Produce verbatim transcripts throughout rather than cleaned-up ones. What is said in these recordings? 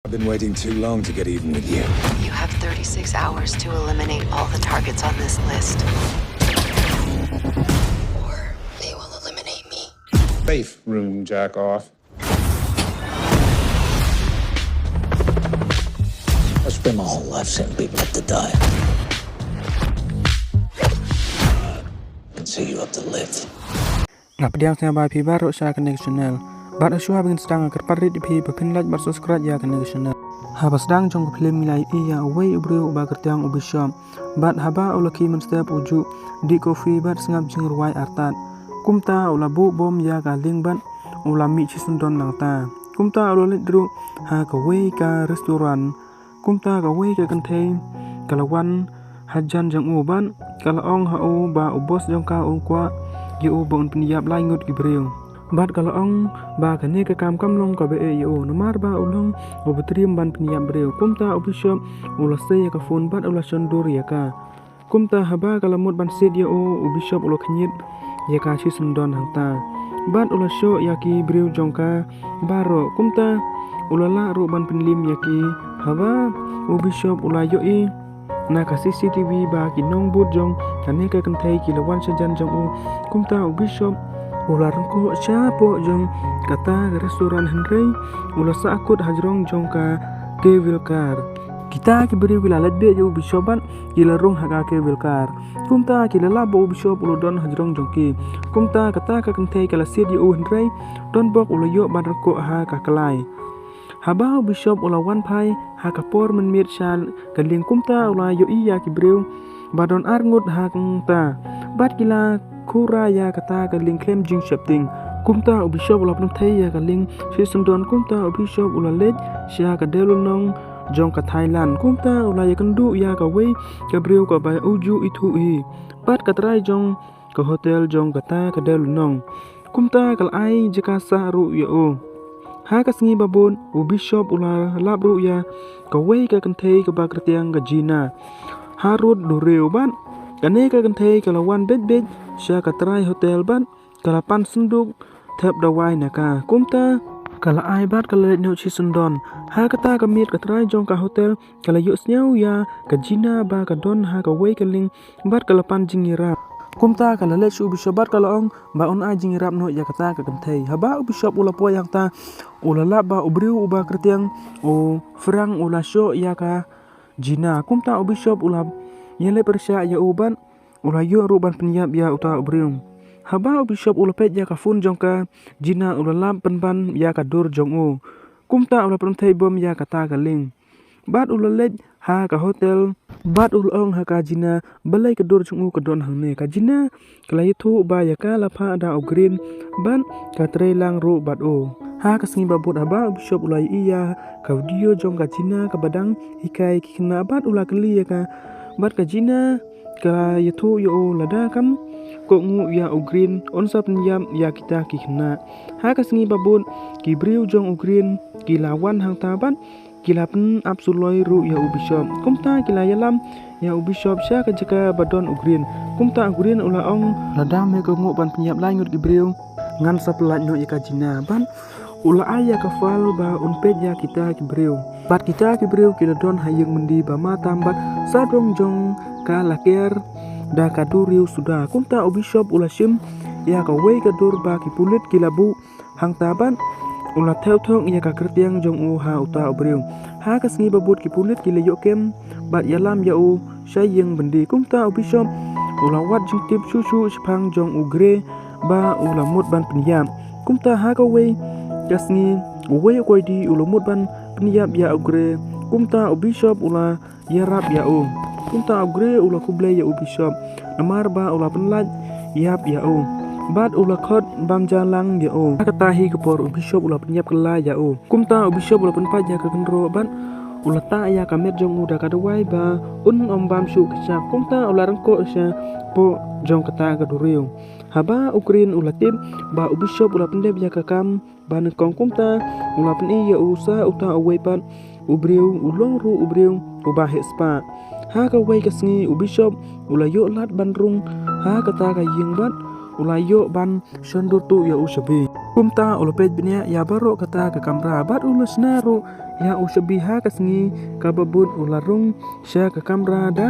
I've been waiting too long to get even with you. You have thirty-six hours to eliminate all the targets on this list. Or they will eliminate me. Safe room, jack off. I spent my whole life setting people up to die. I can set you up to live. Nga pdiang sngewbha ïa phi baroh sha kane ka channel. Bad ha shuwa ba ngin sdang nga kyrpad rit ïa phi ba phin like bad subscribe ïa kane ka channel. Haba sdang jong ka phlim ngi la ïohi ïa uwei u briew uba kyrteng u Bishop. Bad haba u la khie mynstep u ju dih coffee bad sngap jingrwai artat. Kumta u la buh bom ïa ka lieng bad u la mih shisyndon nangta. Kumta u la leit ruh ha kawei ka restaurant. Kumta kawei ka kynthei ka la wan hajan jong u bad ka la ong ha u ba u boss jong ka u kwah ïa u ba un pynïap lai ngut ki briew. Bad ka la ong ba kane ka kam kam long kaba eh ïa u namar ba u long uba triem ban pynïap briew. Kumta u Bishop u la sei ïa ka phone bad u la shon dur ïa ka. Kumta haba ka la mut ban siat ïa u, u Bishop u la khñiot ïa ka shisyndon hangta. Bad u la shoh ïa ki briew jong ka baroh. Kumta u la lah ruh ban pynlim ïa ki. Haba u Bishop u la ïohi na ka C C T V ba ki nongbud jong kane ka kynthei ki la wan shajan jong u. Kumta u Bishop u la ryngkoh shapoh jong kata ka restaurant hynrei u la sahkut hajrong jong ka cable car. Kita ki briew ki la leit beh ïa u Bishop bad ki la rung ha ka cable car. Kumta ki la lap ba u Bishop u la don hajrong jong ki. Kumta kata ka kynthei ka la siat ïa u hynrei don bok u la ïoh ban ryngkoh ha ka klai. Haba u Bishop u la wan phai ha ka por mynmiet sha ka lieng kumta u la ïohi ïa ki briew ba don ar ngut hangta. Bad ki la khura ïa kata ka lieng khlem jingsheptieng. Kumta u Bishop u la pynthei ïa ka lieng shisyndon kumta u Bishop u la leit sha ka dewlynnong jong ka Thailand. Kumta u la ïakynduh ïa kawei ka briew kaba u ju ithuh hi. Bad ka trai jong ka hotel jong kata ka dewlynnong. Kumta ka la ai jaka sah ruh ïa u. Ha ka sngi ba bud u Bishop u la lap ruh ïa kawei ka kynthei kaba kyrteng ka Gina. Harud duriaw bad kane ka kynthei ka la wan beit beit sha ka trai hotel bad ka la pan synduk thep dawai na ka. Kumta ka la ai bad ka la leit noh shisyndon. Ha kata ka miet ka trai jong ka hotel ka la ïohsngew ïa ka Gina ba ka don ha kawei ka lieng bad ka la pan jingïarap. Kumta ka la leit sha u Bishop bad ka la ong ba un ai jingïarap noh ïa kata ka kynthei. Haba u Bishop u la poi hangta u la lap ba u briew uba kyrteng u Frank u la shoh ïa ka Gina. Kumta u Bishop u la ïaleh pyrshah ïa u bad u la ïoh ruh ban pynïap ïa uta u briew. Haba u Bishop u la peit ïa ka phone jong ka Gina u la lap pynban ïa ka dur jong u. Kumta u la pynthei bom ïa kata ka lieng. Bad u la leit ha ka hotel bad u la ong ha ka Gina balei ka dur jong u ka don hangne. Ka Gina ka la ïathuh ba ïa ka la phah da u Green bad ka trei lang ruh bad u. Ha ka sngi ba bud haba u Bishop u la ïohi ïa ka video jong ka Gina kaba dang hikai ki khynnah bad u la kylli ïa ka. Bad ka Gina ka la ïathuh ïa u lada kam kohnguh ïa u Green un sa pynïap ïa kita ki khynnah. Ha ka sngi ba bud ki briew jong u Green ki la wan hangta bad ki la pynap suloi ruh ïa u Bishop. Kumta ki la ïalam ïa u Bishop sha ka jaka ba don u Green. Kumta u Green u la ong lada me kohnguh ban pynïap lai ngut ki briew ngan sa pyllait noh ïa ka Gina bad u la ai ïa ka file ba un peit ïa kita ki briew. Bad kita ki briew ki la don ha ïing byndi ba ma tam bad sawdong jong ka la ker da ka duriaw suda. Kumta u Bishop u la shim ïa kawei ka dur ba ki pulit ki la buh hangta bad u la thew thok ïa ka kyrteng jong u ha uta u briew. Ha ka sngi ba bud ki pulit ki la ïoh kem bad ïalam ïa u sha ïing byndi. Kumta u Bishop u la wad jingtip shuh shuh shaphang jong u Grey ba u la mut ban pynïap. Kumta ha kawei ka sngi uwei u koidi u la mut ban pynïap ïa u Grey. Kumta u Bishop u la ïarap ïa u. Kumta u Grey u la khublei ïa u Bishop namar ba u la pynlait ïap ïa u bad u la khot bam ja lang ïa u. Ha kata hi ka por u Bishop u la pynïap kylla ïa u. Kumta u Bishop u la pynpait ïa ka kynroh bad u la tah ïa ka met jong u da ka dawai ba un ym bam shuh ka shak. Kumta u la ryngkoh shapoh jong kata ka duriaw. Haba u Green u la tip ba u Bishop u la pyndep ïa ka kam ba nyngkong kumta u la pyni ïa u sa uta uwei pat u briew u long ruh u briew uba heh spah. Ha kawei ka sngi u Bishop u la ïoh lad ban rung ha kata ka ïing bad u la ïoh ban shon dur tuh ïa u shabi. Kumta u la peit bniah ïa baroh kata ka kamra bad u la shna ruh ïa u shabi ha ka sngi kaba bud u la rung sha ka kamra da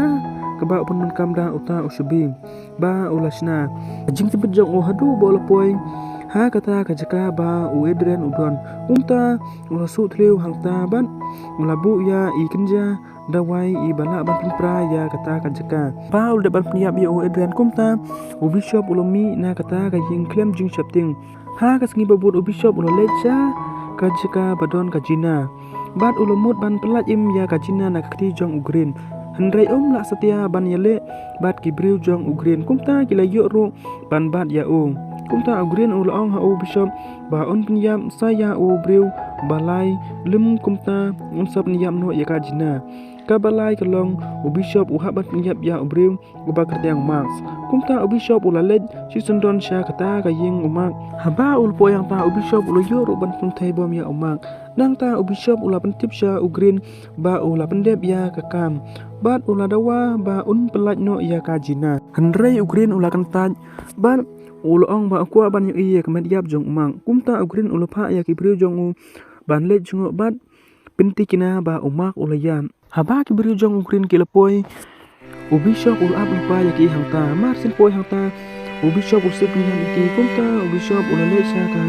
kaba u pyndonkam da uta u shabi ba u la shna. Ka jingtbit jong u haduh ba u la poi ha kata ka jaka ba u Adrian u don. Kumta u la shu thliew hangta bad u la buh ïa i kynja dawai i ba lah ban pynpra ïa kata ka jaka. Ba u la dep ban pynïap ïa u Adrian kumta u Bishop u la mih na kata ka ïing khlem jingsheptieng. Ha ka sngi ba bud u Bishop u la leit sha ka jaka ba don ka Gina bad u la mut ban pyllait im ïa ka Gina na ka kti jong u Green. Hynrei um lah satia ban ïaleh bad ki briew jong u Green kumta ki la ïoh ruh ban bat ïa u. Kumta u Green u la ong ha u Bishop ba un pynïap sa ïa u briew ba lai lem kumta un sa pynïap noh ïa ka Gina. Kaba lai ka long u Bishop u hap ban pynïap ïa u briew uba kyrteng Max. Kumta u Bishop u la leit shisyndon sha kata ka ïing u Max. Haba u la poi hangta u Bishop u la ïoh ruh ban pynthei bom ïa u Max. Nangta u Bishop u la pyntip sha u Green ba u la pyndep ïa ka kam bad u la dawa ba un pyllait noh ïa ka Gina. Hynrei u Green u la kyntait bad u la ong ba u kwah ban ïohi ïa ka met ïap jong u Max. Kumta u Green u la phah ïa ki briew jong u ban leit jngoh bad pyntikna ba u Max u la ïap. Haba ki briew jong u Green ki la poi u Bishop u la ap lypa ïa ki hangta. Mar syn poi hangta u Bishop u shu pynïap ïa ki kumta u Bishop u la leit sha ka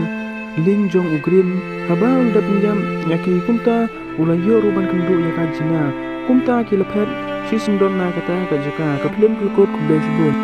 ling jong u Green. Haba u la dep pynïap ïa ki kumta u la ïoh ruh ban kynduh ïa ka Gina. Kumta ki la phet shisyndon na kata ka jaka. Ka phlim ka la kut. Khublei shibun.